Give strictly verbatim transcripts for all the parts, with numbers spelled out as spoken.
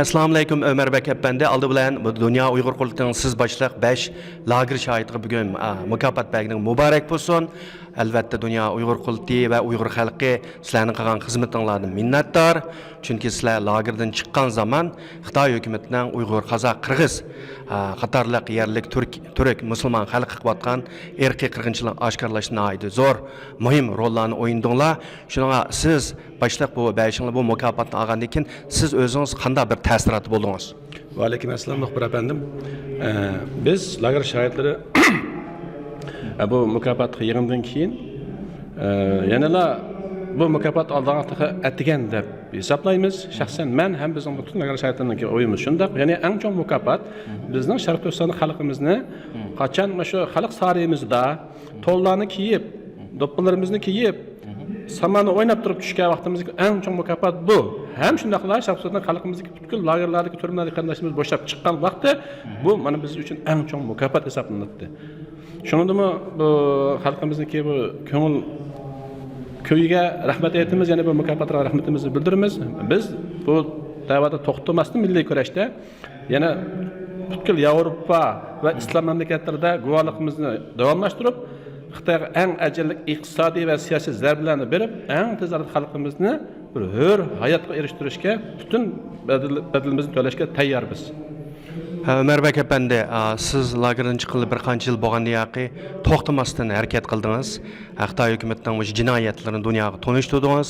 ئەسسالامۇئەلەيكۇم، ئۆمەر بەك ئەپەندى. ئالدى بىلەن بۇ دۇنيا ئۇيغۇر قۇرۇلتىيىنىڭ سىز باشلىق بەش لاگېر شاھىتىغا بۈگۈن، ئا، مۇكاپات بەرگىنىڭ مۇبارەك بولسۇن. ئەلۋەتتە، دۇنيا ئۇيغۇر قۇرۇلتىيى ۋە ئۇيغۇر خەلقى سىلەرنىڭ قىلغان خىزمىتىڭلاردىن مىننەتدار. چۈنكى سىلەر لاگېردىن چىققان زامان خىتاي ھۆكۈمىتىنىڭ ئۇيغۇر، قازاق، قىرغىز، ئا، قاتارلىق يەرلىك تۈرك، تۈرك مۇسۇلمان خەلقى قىلىۋاتقان ئىرقىي قىرغىنچىلىقنى ئاشكارىلاشتا ناھايىتى زور، مۇھىم روللارنى ئوينىدىڭلار. شۇنىڭغا سىز باشلىق بۇ بەشىڭلار بۇ مۇكاپاتنى ئالغاندىن كېيىن سىز ئۆزىڭىز قانداق بىر تەسىراتتا بولدىڭىز؟ ۋەئەلەيكۇم ئەسسالام، مۇخبىر ئەپەندىم. ئە، بىز لاگېر شاھىتلىرى بۇ مۇكاپاتقا يىغىندىن كېيىن، ئە، يەنىلا بۇ مۇكاپات ئالدىغان تېخى ئەتىگەن دەپ ھېسابلايمىز. شەخسەن مەن ھەم بىزنىڭ پۈتۈن لاگېر شاھىتلىرىنىڭكى ئويىمىز شۇنداق. يەنى ئەڭ چوڭ مۇكاپات بىزنىڭ شەرقىي تۈركىستان خەلقىمىزنى قاچان مۇشۇ خەلق سارىيىمىزدا تونلارنى كىيىپ، دوپپىلىرىمىزنى كىيىپ، ساماندا ئويناپ تۇرۇپ چۈشكەن ۋاقتىمىزدىكى ئەڭ چوڭ مۇكاپات بۇ. ھەم شۇنداقلا شەرقىي تۈركىستان خەلقىمىزدىكى پۈتكۈل لاگېرلاردىكى، تۈرمىلەردىكى قېرىنداشلىرىمىز بوشاپ چىققان ۋاقتى، بۇ مانا بىز ئۈچۈن ئەڭ چوڭ مۇكاپات ھېسابلىناتتى. شۇنىڭدىمۇ بۇ خەلقىمىزنىڭكى بۇ كۆڭۈل كۈيىگە رەھمەت ئېيتىمىز، يەنە بۇ مۇكاپاتلارغا رەھمىتىمىزنى بىلدۈرىمىز. بىز بۇ دەۋادا توختىماستىن مىللىي كۈرەشتە يەنە پۈتكۈل ياۋروپا ۋە ئىسلام مەملىكەتلىرىدە گۇۋاھلىقىمىزنى داۋاملاشتۇرۇپ، خىتايغا ئەڭ ئەجەللىك ئىقتىسادىي ۋە سىياسىي زەربىلەرنى بېرىپ، ئەڭ تېز ئارىدا خەلقىمىزنى بىر ھۆر ھاياتقا ئېرىشتۈرۈشكە پۈتۈن بەدىل-، بەدىلىمىزنى تۆلەشكە تەييارمىز. ھە، ئۆمەر بەك ئەپەندى، ئا، سىز لاگېردىن چىققىلى بىر قانچە يىل بولغاندىن ياقى توختىماستىن ھەرىكەت قىلدىڭىز. ھە، خىتاي ھۆكۈمىتىنىڭ مۇشۇ جىنايەتلىرىنى دۇنياغا تونۇشتۇردىڭىز.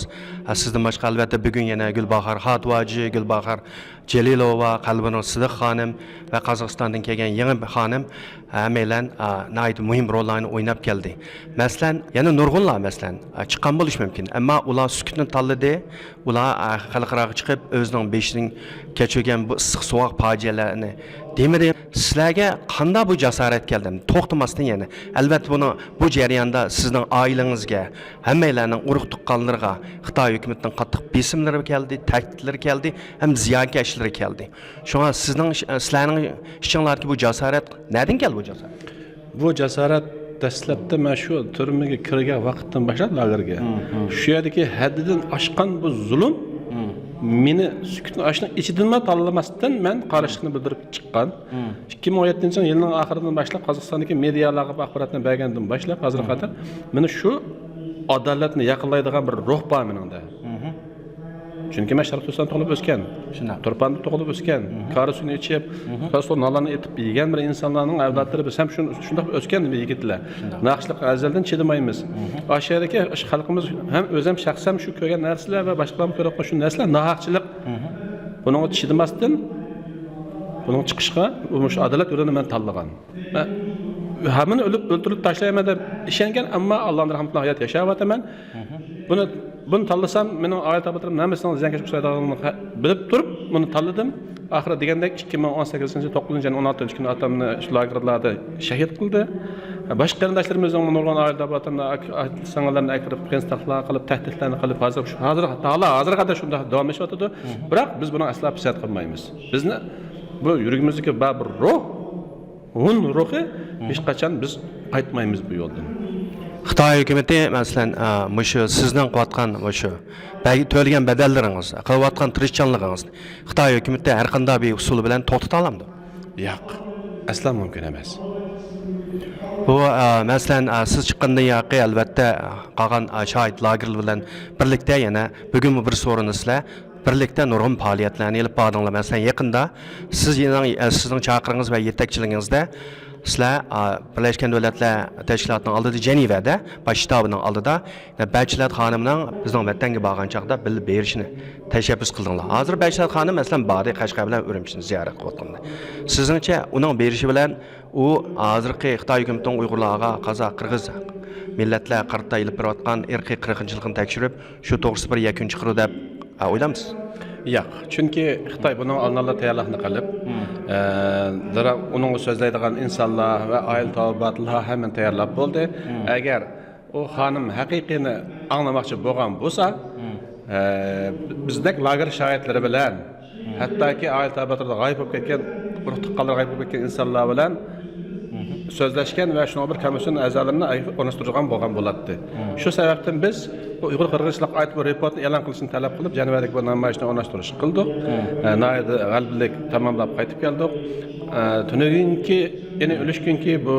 ھە، سىزدىن باشقا، ئەلۋەتتە، بۈگۈن يەنە گۈلباھار خاتىۋاجى، گۈلباھار جېلىلوۋا، قەلبىنۇر سىدىق خانىم ۋە قازاقىستاندىن كەلگەن يېڭى بىر خانىم، ھەممەيلەن، ئا، ناھايىتى مۇھىم روللارنى ئويناپ كەلدى. مەسىلەن، يەنە نۇرغۇنلار، مەسىلەن، ئا، چىققان بولۇشى مۇمكىن، ئەمما ئۇلار سۈكۈتنى تاللىدى. ئۇلار، ئا، خەلقئاراغا چىقىپ، ئۆزىنىڭ بېشىدىن كەچۈرگەن بۇ ئىسسىق سوغۇق پاجىئەلەرنى دېمىدى. سىلەرگە قانداق بۇ جاسارەت كەلدى؟ توختىماستىن يەنە. ئەلۋەتتە، بۇنىڭ، بۇ جەرياندا سىزنىڭ ئائىلىڭىزگە، ھەممەيلەننىڭ ئۇرۇق تۇغقانلىرىغا خىتاي ھۆكۈمىتىنىڭ قاتتىق بېسىملىرى كەلدى، تەھدىتلىرى كەلدى ھەم زىيانكەشلىرى كەلدى. شۇڭا سىزنىڭ، سىلەرنىڭ ئىچىڭلاردىكى بۇ جاسارەت نەدىن كەلدى بۇ جاسارەت؟ بۇ جاسارەت دەسلەپتە مەن شۇ تۈرمىگە كىرگەن ۋاقىتتىن باشلاپ لاگېرگە، شۇ يەردىكى ھەددىدىن ئاشقان بۇ زۇلۇم مېنى سۈكۈتنى ئاشنىڭ ئىچىدىنلا تاللىماستىن مەن قارشىلىقنى بىلدۈرۈپ چىققان. ئىككى مىڭ ئون يەتتىنچى يىلنىڭ ئاخىرىدىن باشلاپ قازاقىستاندىكى مېدىيالارغا ئاخباراتنى بەرگەندىن باشلاپ ھازىرغا قەدەر مېنى شۇ ئادالەتنى ياقىنلايدىغان بىر روھ بار مېنىڭدە. چۈنكى مەن شەرقىي تۈركىستاندا تۇغۇلۇپ ئۆسكەن. شۇنداق. تۇرپاندا تۇغۇلۇپ ئۆسكەن. كارا سۈيىنى ئىچىپ، پەسلو نانلارنى ئېتىپ يېگەن بىر ئىنسانلارنىڭ ئەۋلادلىرى بىز ھەم شۇ-، شۇنداق ئۆسكەن بىر يىگىتلەر. شۇنداق. ناھەقچىلىققا ئەزەلدىن چىدىمايمىز. ئاشۇ يەردىكى خەلقىمىز ھەم ئۆزۈم شەخسەن شۇ كۆرگەن نەرسىلەر ۋە باشقىلارمۇ كۆرۈپ شۇ نەرسىلەر ناھەقچىلىق. بۇنىڭغا چىدىماستىن، بۇنىڭ چىقىشقا، مۇشۇ ئادالەت يولىنى مەن تاللىغان. مەن ھەممىنى ئۆلۈپ، ئۆلتۈرۈپ تاشلايمەن دەپ ئىشەنگەن، ئەمما ئاللاھنىڭ رەھمىتى بىلەن ھايات ياشاۋاتىمەن. بۇنى، بۇنى تاللىسام، مېنىڭ ئائىلە تاپىلىرىمنىڭ ھەممىسىنىڭ زىيانكەشلىك ئۇچرايدىغانلىقىنى بىلىپ تۇرۇپ، بۇنى تاللىدىم. ئاخىرى دېگەندەك، ئىككى مىڭ ئون سەككىزىنچى يىل توققۇزىنچى ئاينىڭ ئون ئالتىنچى كۈنى ئاتامنى شۇ لاگېرلاردا شېھىت قىلدى. باشقا قېرىنداشلىرىمىزنىڭ نۇرغۇن ئائىلە تاپىلىرىنى ئاك-، ئاك-، سىڭىللىرىنى ئەكىرىپ، قىيىنچىلىقلار قىلىپ، تەھدىتلەرنى قىلىپ، ھازىر شۇ، ھازىر، ھازىر، ھازىرغا قەدەر شۇنداق داۋام ئېتىۋاتىدۇ. بىراق بىز بۇنىڭ ئەسلا پىسەنت قىلمايمىز. بىزنى بۇ يۈرىكىمىزدىكى بار بىر روھ، ھۇن روھى، ھېچقاچان بىز قايتمايمىز بۇ يولدىن. خىتاي ھۆكۈمىتى، مەسىلەن، ئا، مۇشۇ سىزنىڭ قىلىۋاتقان مۇشۇ بە-، تۆلىگەن بەدەللىرىڭىز، قىلىۋاتقان تىرىشچانلىقىڭىزنى خىتاي ھۆكۈمىتى ھەر قانداق بىر ئۇسۇل بىلەن توختىتالامدۇ؟ ياق، ئەسلا مۇمكىن ئەمەس. بۇ، ئا، مەسىلەن، ئا، سىز چىققاندىن ياقى، ئەلۋەتتە، قالغان، ئا، شاھىت لاگېرلار بىلەن بىرلىكتە يەنە بۈگۈنمۇ بىر سورۇندا سىلەر بىرلىكتە نۇرغۇن پائالىيەتلەرنى ئېلىپ باردىڭلار. مەسىلەن، يېقىندا سىزنىڭ، سىزنىڭ چاقىرىقىڭىز ۋە يېتەكچىلىكىڭىزدە سىلەر، ئا، بىرلەشكەن دۆلەتلەر تەشكىلاتىنىڭ ئالدىدا، جەنىۋەدە، باش شتابىنىڭ ئالدىدا بەچلەت خانىمنىڭ بىزنىڭ ۋەتەنگە بارغان چاغدا بىللە بېرىشىنى تەشەببۇس قىلدىڭلار. ھازىر بەچلەت خانىم، مەسىلەن، باردى، قەشقەر بىلەن ئۈرۈمچىنى زىيارەت قىلىۋاتقاندا. سىزنىڭچە، ئۇنىڭ بېرىشى بىلەن ئۇ ھازىرقى خىتاي ھۆكۈمىتىنىڭ ئۇيغۇرلارغا، قازاق، قىرغىز مىللەتلەرگە قارىتا ئېلىپ بېرىۋاتقان ئىرقىي قىرغىنچىلىقىنى تەكشۈرۈپ، شۇ توغرىسىدا بىر يەكۈن چىقىرىدۇ دەپ، ئە، ئويلامسىز؟ ياق، چۈنكى خىتاي بۇنىڭغا ئالدىنلا تەييارلىقنى قىلىپ، ئە، دېرەك ئۇنىڭغا سۆزلەيدىغان ئىنسانلار ۋە ئائىلە تاۋابىئاتلار ھەممىنى تەييارلاپ بولدى. ئەگەر ئۇ خانىم ھەقىقىينى ئاڭلىماقچى بولغان بولسا، ئە، بىزدەك لاگېر شاھىتلىرى بىلەن، ھەتتاكى ئائىلە تاۋابىئاتلىرىدا غايىب بولۇپ كەتكەن، ئۇرۇق تۇغقانلىرى غايىب بولۇپ كەتكەن ئىنسانلار بىلەن سۆزلەشكەن ۋە شۇنىڭغا بىر كومىسسىيون ئەزالىرىنى ئورۇنلاشتۇرغان بولغان بولاتتى. شۇ سەۋەبتىن بىز بۇ ئۇيغۇر قىرغىنچىلىققا ئائىت بۇ رېپورتنى ئېلان قىلىشنى تەلەپ قىلىپ، جەنۋەدىكى بۇ نامايىشنى ئورۇنلاشتۇرۇش قىلدۇق. ئە، ناھايىتى غەلىبىلىك تاماملاپ قايتىپ كەلدۇق. ئە، تۈنۈگۈنكى، يەنى ئۈلۈشكۈنكى بۇ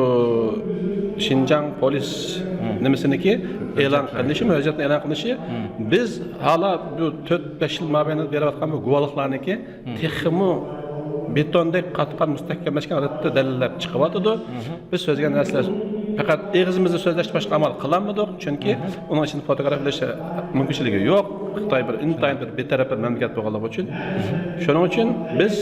شىنجاڭ پولىس نېمىسىنىڭكى ئېلان قىلىنىشى، ۋەزىيەتنى ئېلان قىلىنىشى، بىز ھالا بۇ تۆت، بەش يىل مابەينىدە بېرىۋاتقان بۇ گۇۋاھلىقلارنىڭكى تېخىمۇ بېتوندەك قاتقان، مۇستەھكەملەشكەن ھالەتتە دەلىللەپ چىقىۋاتىدۇ. بىز سۆزلىگەن نەرسىلەر پەقەت ئېغىزىمىزدا سۆزلەشتىن باشقا ئامال قىلالمىدۇق، چۈنكى ئۇنىڭ ئىچىدە فوتوگراف ئېلىش مۇمكىنچىلىكى يوق. خىتاي بىر ئىنتايىن بىر بىتەرەپ بىر مەملىكەت بولغانلىقى ئۈچۈن. شۇنىڭ ئۈچۈن بىز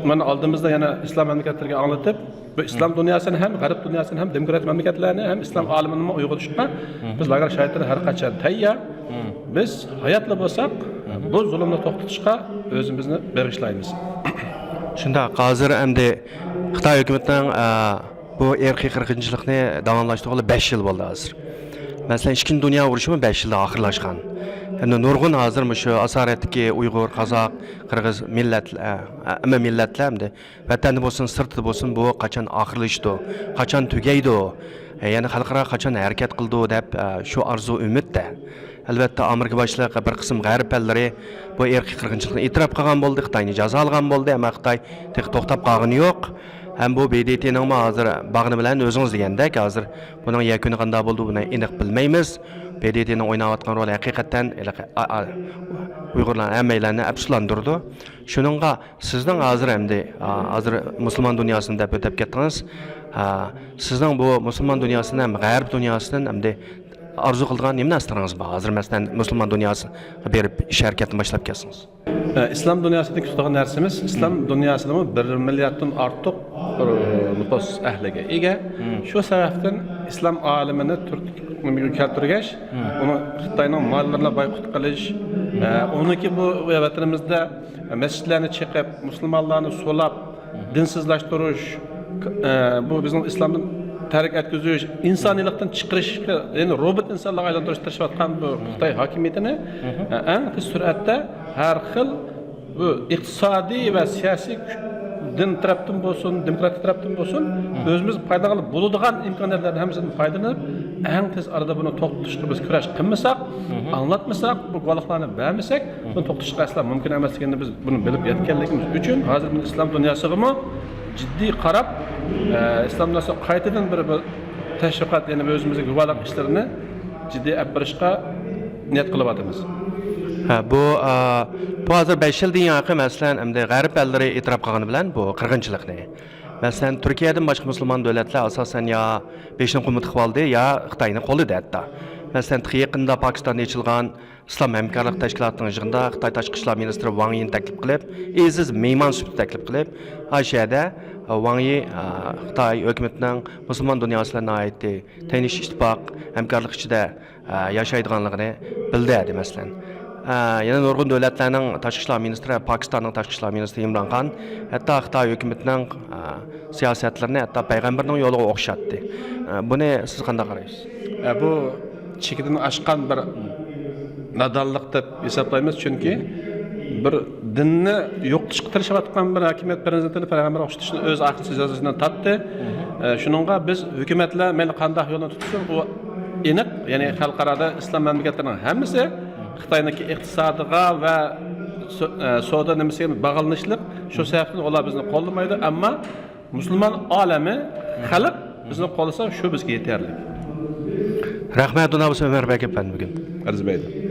مانا ئالدىمىزدا يەنە ئىسلام مەملىكەتلىرىگە ئاڭلىتىپ، بۇ ئىسلام دۇنياسىنى ھەم، غەرب دۇنياسىنى ھەم، دېموكراتىك مەملىكەتلەرنى ھەم ئىسلام ئالىمىنىمۇ ئويغىتىشقا بىز لاگېر شارائىتىدا ھەر قاچان تەييار. بىز ھاياتلا بولساق، بۇ زۇلۇمنى توختىتىشقا ئۆزىمىزنى بېغىشلايمىز. شۇنداق، ھازىر ئەمدى خىتاي ھۆكۈمىتىنىڭ، ئە، بۇ ئىرقىي قىرغىنچىلىقنى داۋاملاشتۇرغىلى بەش يىل بولدى ھازىر. مەسىلەن، ئىككىنچى دۇنيا ئۇرۇشىمۇ بەش يىلدا ئاخىرلاشقان. ئەمدى نۇرغۇن ھازىر مۇشۇ ئاسارەتتىكى ئۇيغۇر، قازاق، قىرغىز مىللەت، ئە، ئەمما مىللەتلەر ئەمدى ۋەتەندە بولسۇن، سىرتىدا بولسۇن، بۇ قاچان ئاخىرلىشىدۇ، قاچان تۈگەيدۇ، يەنى خەلقئارا قاچان ھەرىكەت قىلىدۇ دەپ، شۇ ئارزۇ ئۈمىدتە. ئەلۋەتتە، ئامېرىكا باشلىق بىر قىسىم غەرب ئەللىرى بۇ ئىرقىي قىرغىنچىلىقنى ئېتىراپ قىلغان بولدى، خىتاينى جازالىغان بولدى، ئەمما خىتاي تېخى توختاپ قالغىنى يوق. ھەم بۇ ب د ت نىڭمۇ ھازىر بارغىنى بىلەن ئۆزىڭىز دېگەندەك، ھازىر بۇنىڭ يەكۈنى قانداق بولىدۇ، بۇنى ئېنىق بىلمەيمىز. ب د ت نىڭ ئويناۋاتقان رولى ھەقىقەتەن ھېلىقى، ئا، ئا، ئۇيغۇرلار ھەممەيلەننى ئەپسۇسلاندۇرىدۇ. شۇنىڭغا سىزنىڭ ھازىر ئەمدى، ئا، ھازىر مۇسۇلمان دۇنياسىنى دەپ ئۆتۈپ كەتتىڭىز. ئا، سىزنىڭ بۇ مۇسۇلمان دۇنياسىدىن ھەم غەرب دۇنياسىدىن ئەمدى ئارزۇ قىلىدىغان نېمە نەرسىلىرىڭىز بار؟ ھازىر، مەسىلەن، مۇسۇلمان دۇنياسىغا بېرىپ ئىش ھەرىكەتنى باشلاپ كەتسىڭىز. ئە، ئىسلام دۇنياسىدىن كۈتىدىغان نەرسىمىز، ئىسلام دۇنياسىدىمۇ بىر مىلياردتىن ئارتۇق بىر نوپۇس ئەھلىگە ئىگە. شۇ سەۋەبتىن ئىسلام ئالىمىنى تۈرتكىگە كەلتۈرگەچ، ئۇنى خىتاينىڭ ماللىرىنى بايقۇت قىلىش، ئە، ئۇنىڭكى بۇ ۋەتىنىمىزدە مەسچىتلەرنى چېقىپ، مۇسۇلمانلارنى سولاپ، دىنسىزلاشتۇرۇش، ئە، بۇ بىزنىڭ ئىسلامدىن تەرك ئەتكۈزۈش، ئىنسانىيلىقتىن چىقىرىشقا، يەنى روبوت ئىنسانلارغا ئايلاندۇرۇشقا تىرىشىۋاتقان بۇ خىتاي ھاكىمىيىتىنى، ئە، ئەڭ تېز سۈرئەتتە ھەر خىل بۇ ئىقتىسادىي ۋە سىياسىي كۈچ، دىن تەرەپتىن بولسۇن، دېموكراتىيە تەرەپتىن بولسۇن، ئۆزىمىز پايدىلانغىلى بولىدىغان ئىمكانىيەتلەرنىڭ ھەممىسىدىن پايدىلىنىپ، ئەڭ تېز ئارىدا بۇنى توختىتىشقا بىز كۈرەش قىلمىساق، ئاڭلاتمىساق، بۇ گۇۋاھلىقلارنى بەرمىسەك، بۇنى توختىتىشقا ئەسلا مۇمكىن ئەمەسلىكىنى بىز بۇنى بىلىپ يەتكەنلىكىمىز ئۈچۈن، ھازىر بۇنى ئىسلام دۇنياسىغىمۇ جىددىي قاراپ، ئە، ئىسلام دۇنياسىغا قايتىدىن بىر، بىر تەشۋىقات، يەنى ئۆزىمىزدىكى گۇۋاھلىق ئىشلىرىنى جىددىي ئەپ بېرىشقا نىيەت قىلىۋاتىمىز. ھە، بۇ، ئا، بۇ ھازىر بەش يىلدىن ياقى، مەسىلەن، ئەمدى غەرب ئەللىرى ئېتىراپ قىلغىنى بىلەن بۇ قىرغىنچىلىقنى. مەسىلەن، تۈركىيەدىن باشقا مۇسۇلمان دۆلەتلەر ئاساسەن يا بېشىنى قۇملىتىپ ئالدى، يا خىتاينى قوللىدى ھەتتا. مەسىلەن، تېخى يېقىندا پاكىستاندا ئېچىلغان ئىسلام ھەمكارلىق تەشكىلاتىنىڭ يىغىنىدا خىتاي تاشقى ئىشلار مىنىستىرى ۋاڭ يىنى تەكلىپ قىلىپ، ئەزىز مېھمان سۈپىتىدە تەكلىپ قىلىپ، ئاشۇ يەردە، ئا، ۋاڭ يى، ئا، خىتاي ھۆكۈمىتىنىڭ مۇسۇلمان دۇنياسى بىلەن ناھايىتى تىنچ، ئىتتىپاق، ھەمكارلىق ئىچىدە، ئا، ياشايدىغانلىقىنى بىلدۈردى، مەسىلەن. ئا، يەنە نۇرغۇن دۆلەتلەرنىڭ تاشقى ئىشلار مىنىستىرى، پاكىستاننىڭ تاشقى ئىشلار مىنىستىرى ئىمران خان ھەتتا خىتاي ھۆكۈمىتىنىڭ، ئا، سىياسەتلىرىنى ھەتتا پەيغەمبەرنىڭ يولىغا ئوخشاتتى. ئا، بۇنى سىز قانداق قارايسىز؟ ئە، بۇ چېكىدىن ئاشقان بىر نادانلىق دەپ ھېسابلايمىز، چۈنكى بىر دىننى يوقىتىشقا تىرىشىۋاتقان بىر ھاكىمىيەت پىرېزىدېنتىنى پەيغەمبەرگە ئوخشىتىشنى ئۆز ئاخىرقى جازاسىنى تارتتى. ئە، شۇنىڭغا بىز ھۆكۈمەتلەر مەيلى قانداق يولنى تۇتسۇن، ئۇ ئېنىق، يەنى خەلقئارادا ئىسلام مەملىكەتلىرىنىڭ ھەممىسى خىتاينىڭكى ئىقتىسادىغا ۋە سو-، ئە، سودا نېمىسىگە باغلىنىشلىق. شۇ سەۋەبتىن ئۇلار بىزنى قوللىمايدۇ، ئەمما مۇسۇلمان ئالەمى، خەلق بىزنى قوللىسا، شۇ بىزگە يېتەرلىك. رەھمەت، ئۇنداق بولسا ئۆمەر بەگ ئەپەندى بۈگۈن. ئەرزىمەيدۇ.